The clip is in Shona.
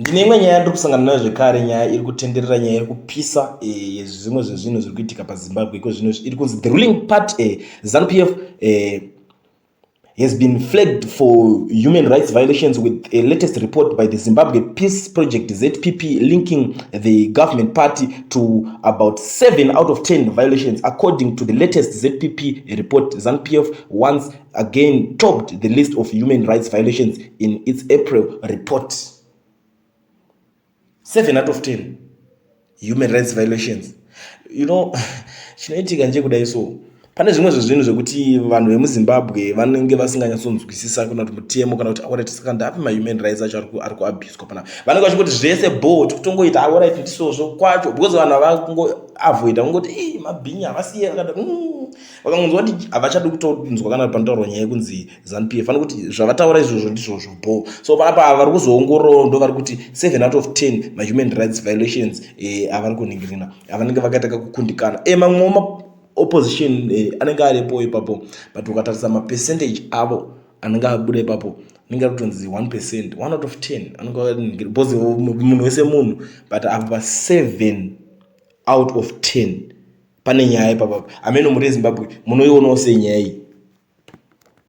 Ndine imwe nyaya yandiri kusangana nayo zvekare, nyaya iri kutenderera, nyaya iri kupisa yezvimwe zvezvinhu zviri kuitika paZimbabwe iko zvino iri kunzi the ruling party ZANU PF has been flagged for human rights violations with a latest report by the Zimbabwe Peace Project ZPP linking the government party to about 7 out of 10 violations. According to the latest ZPP report, ZANU-PF once again topped the list of human rights violations in its April report. 7 out of 10 human rights violations. Chinoitika nje kudai, so pane zvimwe zvezvinhu zvekuti vanhu vemuZimbabwe vanenge vasinganyatsonzwisisa kana kuti mutemo kana kuti, alright, saka ndapi mahuman rights acho ari kuabuswa panapa? Vanenge vachingoti zvese bo tikutongoita, alright, ndisozvo kwacho, because vanhu havangoavoida kungoti i mabhinya havasiye vakada. Vakangonzwa kuti havachadi kutonzwa kana panotaurwa nyaya yekunzi ZANU PF, vanokuti zvavataura izvozvo ndizvozvo bo. So panapa vari kuzoongororawo, ndo vari kuti 7 out of 10 mahuman rights violations avari kuningirina avanenge vakaita kakukundikana. Mamwewo opposition anenge aripo ipapo, but ukatarisa mapercentage avo anenge abuda ipapo, anenge ari kutonzi 1%, 1 out of 10 anenge, because munhu wese munhu, but apa 7 out of 10 pane nyaya ipapapo. Amene muri eZimbabwe, munoionawo sei nyaya iyi?